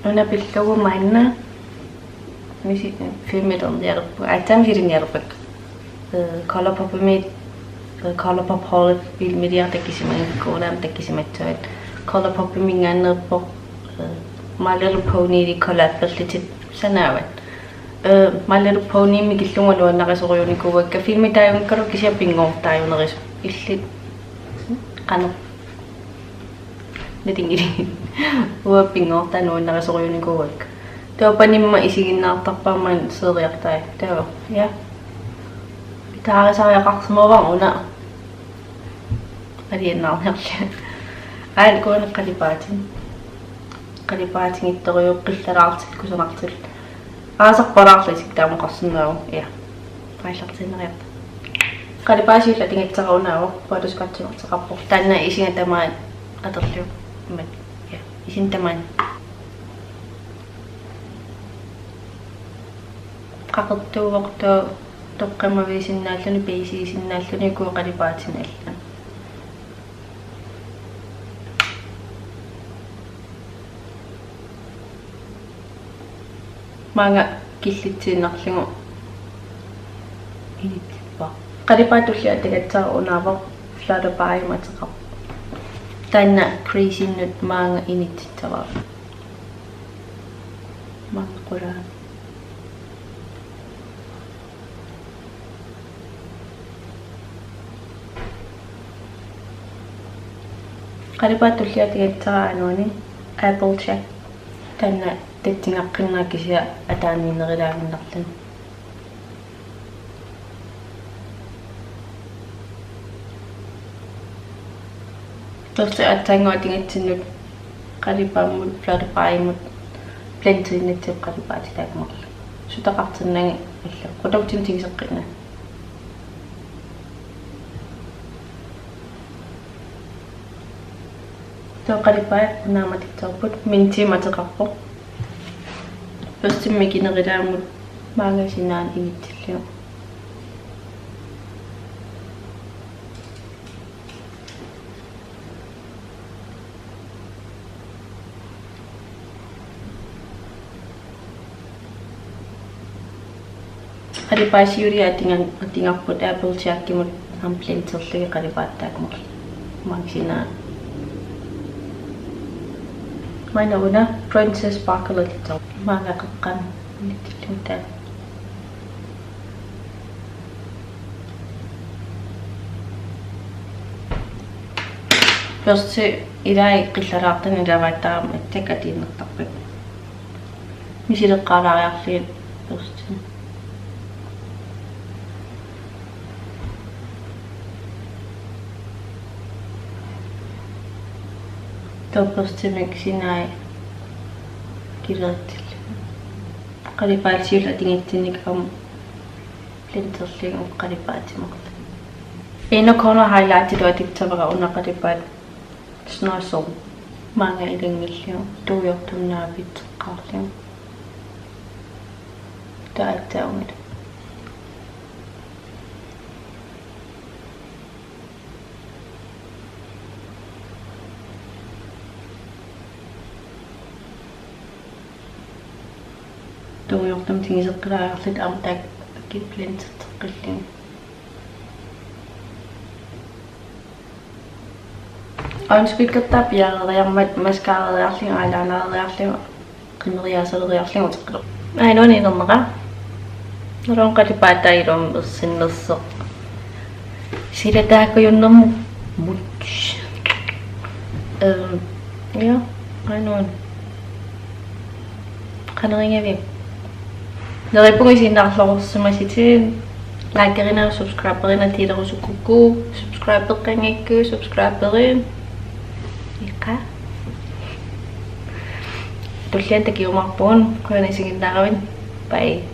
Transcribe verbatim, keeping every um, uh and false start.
Una pillugu maanna misi-, filmiliornialerpunga, aatsaat misiliinialerpakka. Eh, ColourPopimi, eh, ColourPop haul filmiliaq takusimagukkit, aamma takusimassavat. ColourPopiminngaanneerpoq, eh, My Little Pony-li collaberlutik sanaavat. Eh, My Little Pony mikillunga nuannarisorujuunikuuakka, filmitaajunngikkaluarlugu kisianni pinngortitaajunerusut. Illit qanoq? Natingili. Uanga pinngortitaq nuannarisorujuunikuuakka. Taava panimma isiginnaartarpara maani seeriartai. Taava. Ja. Pitaarisariaqarsimavara una. Aliannaarniarli. Aal kuana qalipaatit. Qalipaatigittorujuk qillalaartut kusanartut. Aasaq palaarlutik taama oqarsinnaavoq. Ja. Aallartiinnariarta. Qalipaat siulleq atugassara unaavoq, butterscotchiuteqarpoq. Taanna isiga tamaat atorlugu. Imat. Ja. Isiga tamaat. Qaqortuuvoq taava toqqammaviusinnaalluni, baseisinnaallugu ukua qalipaatinik allanut. Maanga killitsiinnarlugu initsippara. Qalipaat tullia atugassara unaavoq, Flutterby-mik ateqarpoq. Taanna crease-innut maanga initsissavara. Maanga qulaani. Qalipaat tullia atugassara aana una Applejack. Taanna tatsigaqqinnaaq kisianni ataaniinnerulaaginnarluni. Tassa aatsaannguaq atugassinnut qalipaammut Flutterby-mut blenderiinnassavara qalipaatit taakku marluk. Sutaqartinnagit allat. Produktimik tiguseqqinnagit. Taava qalipaat naammatittarput, Minty-mik ateqarpoq. Børstimik ikinerulaammut maanga sinaanut initsillugu. Qalipaat siulleq atuga-, atugarput Applejackimut aamma blenderlugit qalipaat taakku marluk. Maanga sinaanut. Maanna una Princess Sparkle atussavara. Maanga qeqqanut initsillugu taanna. Børsti ilai qillalaartuni ilavaattaarami attakkatiinnartarput. Misileqqaalaariarlugit børsti. Taava børstimik sinai kileritsillugu. Qalipaat siulleq atugassinnik aamma blenderlugit uku qalipaatit marluk. Inner corner highlightitut atussavara una qalipaat Snow Soul. Maanga ilanngullugu tuujortumik naapitseqqaarlugu. Taava aatsaat ungalu. Tuujortumik tiguseqqilaariarluta aamma taakku blenderteqqillugu. Øjenskyggertaa piareeriarmat mascarariarlugu, eyelinereriarlugu, qimeriaasaleriarlugu uteqqilerpunga. Aajuna inernera. Naluara qalipaataa iluamik ersinnersoq. Sila taakujunnermut. Øhm, ja, aajuna. Qanoq igaavi? Neriuppunga isiginnaarluarsimasutit. Likerinna, subscriberina, delerusukkukku. Subscribeqqanngikkuit, subscriberi. Iqa. Tulliani takujumaarpugut, qujanaq isiginnaaravit. Bye.